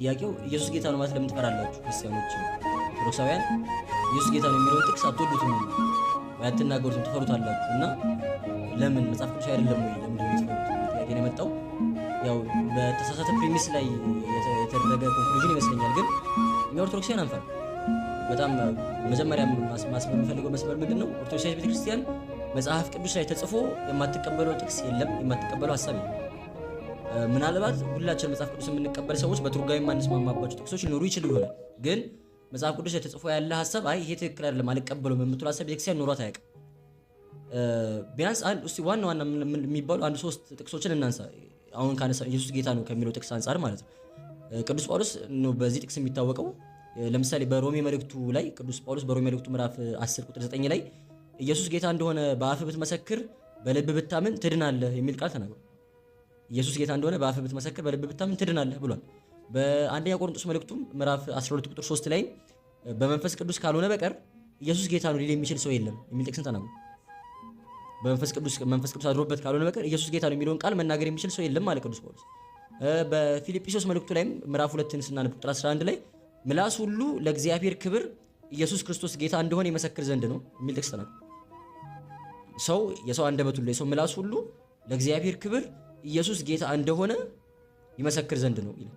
ጥያቄው ኢየሱስ ጌታ ነው ማለት ለምን ትፈራላችሁ? ክርስቲያኖች፣ ኦርቶዶክሳውያን ኢየሱስ ጌታ ነው የሚለውን ጥቅስ አትወዱትም ወይ አትናገሩትም፣ ትፈሩታላችሁ። እና ለምን መጽሐፍ ቅዱስ አይደለም ወይ ለምንድን ነው የምትፈሩት? ጥያቄ ነው የመጣው። ያው በተሳሳተ premise ላይ የተደረገ conclusion ይመስለኛል። ግን እኛ ኦርቶዶክሳውያን አንፈራም። በጣም መጀመሪያ ማስመር የምፈልገው መስመር ምንድን ነው? ኦርቶዶክሳዊ ቤተክርስቲያን መጽሐፍ ቅዱስ ላይ ተጽፎ የማትቀበለው ጥቅስ የለም፣ የማትቀበለው ሀሳብ የለም። ምናልባት ሁላችን መጽሐፍ ቅዱስ የምንቀበል ሰዎች በትርጓሜ የማንስማማባቸው ጥቅሶች ሊኖሩ ይችሉ ይሆናል። ግን መጽሐፍ ቅዱስ ላይ ተጽፎ ያለ ሀሳብ አይ ይሄ ትክክል አይደለም አልቀበለውም የምትሉ ሀሳብ ቤተክርስቲያን ኖሯት አያውቅም። ቢያንስ አንድ እስቲ ዋና ዋና የሚባሉ አንድ ሶስት ጥቅሶችን እናንሳ። አሁን ካነሳ ኢየሱስ ጌታ ነው ከሚለው ጥቅስ አንጻር ማለት ነው። ቅዱስ ጳውሎስ ነው በዚህ ጥቅስ የሚታወቀው። ለምሳሌ በሮሜ መልእክቱ ላይ ቅዱስ ጳውሎስ በሮሜ መልእክቱ ምዕራፍ 10 ቁጥር 9 ላይ ኢየሱስ ጌታ እንደሆነ በአፍህ ብትመሰክር በልብህ ብታምን ትድናለህ የሚል ቃል ተናግሯል። ኢየሱስ ጌታ እንደሆነ በአፍህ ብትመሰክር በልብህ ብታምን ትድናለህ ብሏል። በአንደኛ ቆሮንቶስ መልእክቱም ምዕራፍ 12 ቁጥር 3 ላይ በመንፈስ ቅዱስ ካልሆነ በቀር ኢየሱስ ጌታ ነው ሊል የሚችል ሰው የለም የሚል ጥቅስን ተናግሯል። በመንፈስ ቅዱስ መንፈስ ቅዱስ አድሮበት ካልሆነ በቀር ኢየሱስ ጌታ ነው የሚለውን ቃል መናገር የሚችል ሰው የለም አለ ቅዱስ ጳውሎስ። በፊልጵስዩስ መልእክቱ ላይም ምዕራፍ 2ን ስናነብ ቁጥር 11 ላይ ምላስ ሁሉ ለእግዚአብሔር ክብር ኢየሱስ ክርስቶስ ጌታ እንደሆነ ይመሰክር ዘንድ ነው የሚል ጥቅስ ተናግሯል። ሰው የሰው አንደበት ሁሉ የሰው ምላስ ሁሉ ለእግዚአብሔር ክብር ኢየሱስ ጌታ እንደሆነ ይመሰክር ዘንድ ነው ይላል።